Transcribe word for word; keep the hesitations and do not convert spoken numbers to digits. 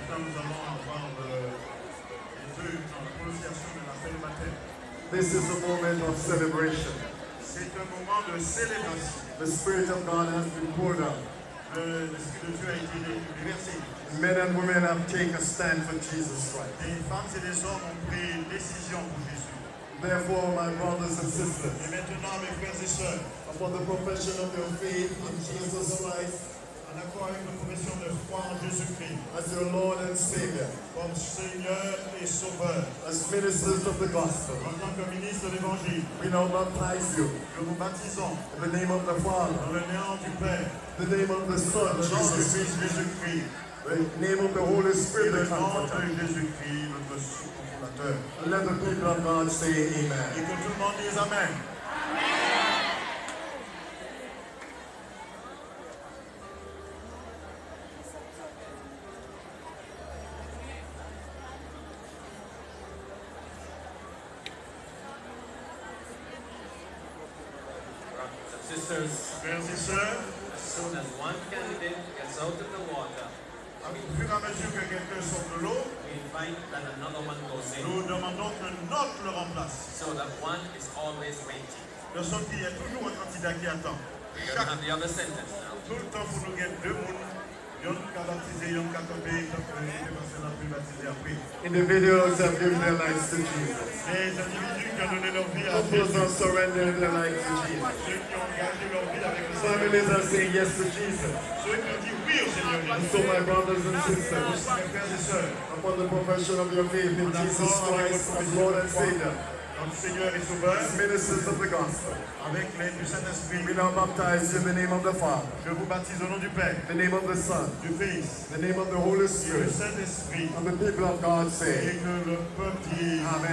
Maintenant, nous allons avoir le, les vœux, non, la prononciation de la paix de baptême. This is a moment of celebration. C'est un moment de célébration. The Spirit of God has been poured out. Le, l'Esprit de Dieu a été dé-, déversé. Men and women have taken a stand for Jesus Christ. Des femmes et des hommes ont pris décision pour Jésus. Therefore, my brothers and sisters, Et maintenant, mes frères et sœurs, upon the profession of your faith in Jesus Christ, en accord avec votre profession de foi en Jésus-Christ, as your Lord and Savior, comme Seigneur et Sauveur, as ministers of the gospel, en tant que ministre de l'Évangile, we now baptize you je vous baptise in the name of the Father, dans le nom du Père, the name of the Son, dans le nom du Jesus, Fils Jésus-Christ, the name of the Holy Spirit, the Comforter. Et le nom de Jésus-Christ, notre Consolateur. Let the people of God say amen. Et que tout le monde dise Amen. Sisters, frères et sœurs, as soon as one candidate gets out of the water, au fur et à mesure que quelqu'un sort de l'eau, we invite that another one goes in, nous demandons qu'un autre le remplace, so that one is always waiting. De sorte qu'il y a toujours un candidat qui attend. We're gonna have the other sentence now. Tout le temps pour nous gagner deux moun, youn ka batize, youn ka kanpe, tank pastè la pi batize apre. Individuals have given their lives to Jesus. Des individus qui ont donné leur vie à Jésus. Couples have surrendered their lives to Jesus. Ceux qui ont engagé leur vie avec le Seigneur. Families are saying yes to Jesus. Ceux qui ont dit oui au Seigneur Jésus. And so, my brothers and sisters, mes frères et sœurs, upon the profession of your faith in Jesus Christ as Lord and Savior, notre Seigneur et Sauveur, as ministers of the gospel, avec l'aide du Saint-Esprit, we now baptize you in the name of the Father, je vous baptise au nom du Père, the name of the Son, du Fils, the name of the Holy Spirit, du Saint-Esprit, and the people of God say, et que le peuple dise, Amen.